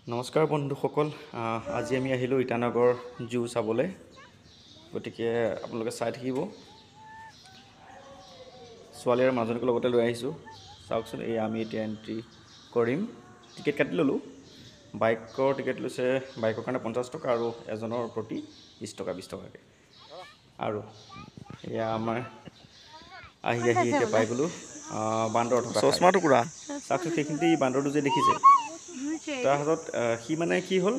নমস্কাৰ বন্ধুসকল, আজি আমি আহিলোঁ ইটানগৰ জু চাবলৈ। গতিকে আপোনালোকে চাই থাকিব। ছোৱালী আৰু মাজনীক লগতে লৈ আহিছোঁ। চাওকচোন, এই আমি এতিয়া এণ্ট্ৰি কৰিম। টিকেট কাটি ল'লোঁ। বাইকৰ টিকেট লৈছে, বাইকৰ কাৰণে 50 টকা আৰু এজনৰ প্ৰতি 20 টকা 20 টকাকৈ। আৰু এয়া আমাৰ আহি আহি এতিয়া পাই গ'লোঁ বান্দৰ থকা চশমা টুকুৰা। চাওকচোন, সেইখিনিতে বান্দৰটো যে দেখিছে, তাৰ হাতত সি মানে কি হ'ল,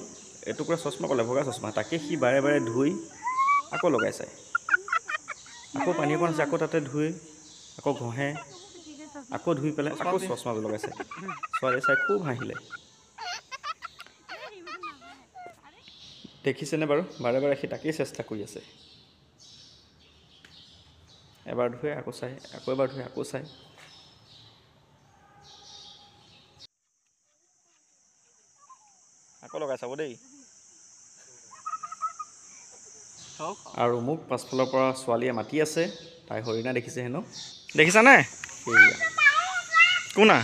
এটুকুৰা চশমা পালে, ভগা চশমা, তাকে সি বাৰে বাৰে ধুই আকৌ লগাই চায়, আকৌ পানী অকণ আছে, আকৌ তাতে ধুই, আকৌ ঘঁহে, আকৌ ধুই পেলাই আকৌ চশমা লগাই চায়। ছোৱালীয়ে চাই খুব হাঁহিলে। দেখিছেনে বাৰু, বাৰে বাৰে সি তাকেই চেষ্টা কৰি আছে। এবাৰ ধুৱে আকৌ চায়, আকৌ এবাৰ ধুৱে আকৌ চায়। আকৌ লগাই চাব দেই। আৰু মোক পাছফালৰ পৰা ছোৱালীয়ে মাতি আছে, তাই হৰিণা দেখিছে হেনো। দেখিছানে? কোনা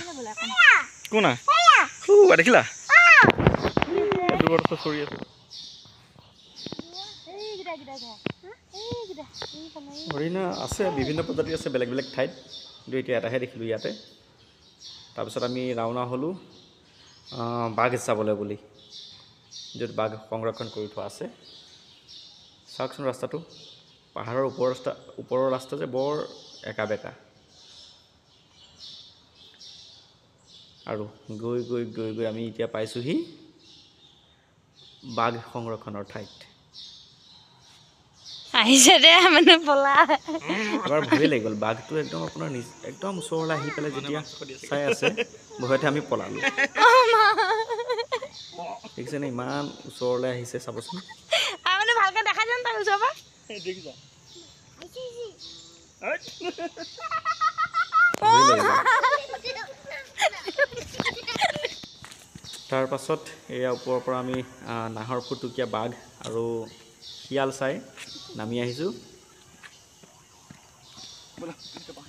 কোনা দেখিলা? দূৰত চৰি আছে। হৰিণা আছে, বিভিন্ন প্ৰজাতিৰ আছে বেলেগ বেলেগ ঠাইত, কিন্তু এতিয়া এটাহে দেখিলোঁ ইয়াতে। তাৰপিছত আমি ৰাওনা হ'লোঁ বাঘ চাবলৈ বুলি, য'ত বাঘ সংৰক্ষণ কৰি থোৱা আছে। চাওকচোন ৰাস্তাটো, পাহাৰৰ ওপৰৰ ৰাস্তা, ওপৰৰ ৰাস্তা যে বৰ একা বেকা। আৰু গৈ গৈ গৈ গৈ আমি এতিয়া পাইছোঁহি বাঘ সংৰক্ষণৰ ঠাইত। আহিছে দে মানে পলা। এবাৰ ভয়ে লাগি গ'ল, বাঘটো একদম আপোনাৰ নিজ একদম ওচৰলৈ আহি পেলাই যেতিয়া চাই আছে, ভয়তে আমি পলালোঁ। দেখিছেনে ইমান ওচৰলৈ আহিছে, চাবচোন। ভালকে দেখাই যাম তাৰ ওচৰৰ পৰা। তাৰ পাছত এয়া ওপৰৰ পৰা আমি নাহৰ ফুটুকীয়া বাঘ আৰু শিয়াল চাই নামি আহিছোঁ।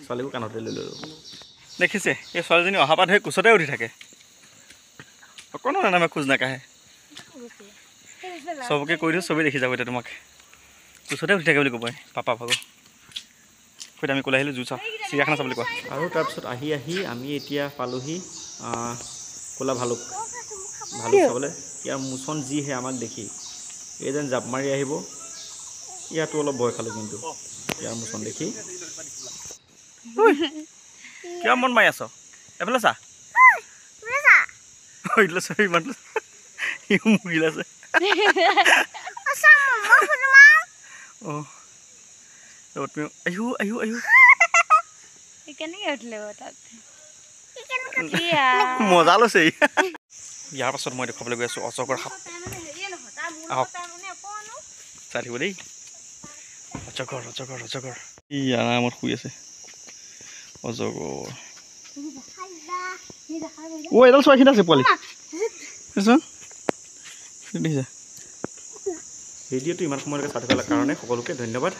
ছোৱালীকো কাণতে লৈ ল'লোঁ। দেখিছে, এই ছোৱালীজনী অহা পৰা ধৰি কোচতে উঠি থাকে, অকণো নানামে, খোজ নাকাঢ়ে। চবকে কৈ দিওঁ, চবেই দেখি যাব এতিয়া তোমাক। কোচতে উঠি থাকে বুলি ক'ব পাপা ভাগো। কৈ আমি ক'লে আহিলোঁ জু চাওঁ, চিৰিয়াখানা চাবলৈ কোৱা। আৰু তাৰপিছত আহি আহি আমি এতিয়া পালোহি ক'লা ভালুক। ভালুক চাবলৈ ইয়াৰ মোচন যিহে আমাক দেখি এই যেন জাপ মাৰি আহিব। ইয়াতো অলপ ভয় খালোঁ কিন্তু ইয়াৰ মোচন দেখি। কিয় মন মাৰি আছ? এফালে চা, মহিলা আছে। মজা লৈছে। ইয়াৰ পাছত মই দেখুৱাবলৈ গৈ আছোঁ অজগৰ সাপ। আহক চাই থাকিব দেই। অজগৰ অজগৰ অজগৰ, ই আৰামত শুই আছে অজগৰ। অ' এডাল চোৱাখিনি আছে পোৱালি, দেখিছা। ভিডিঅ'টো ইমান সময়লৈকে চাই থকাৰ কাৰণে সকলোকে ধন্যবাদ।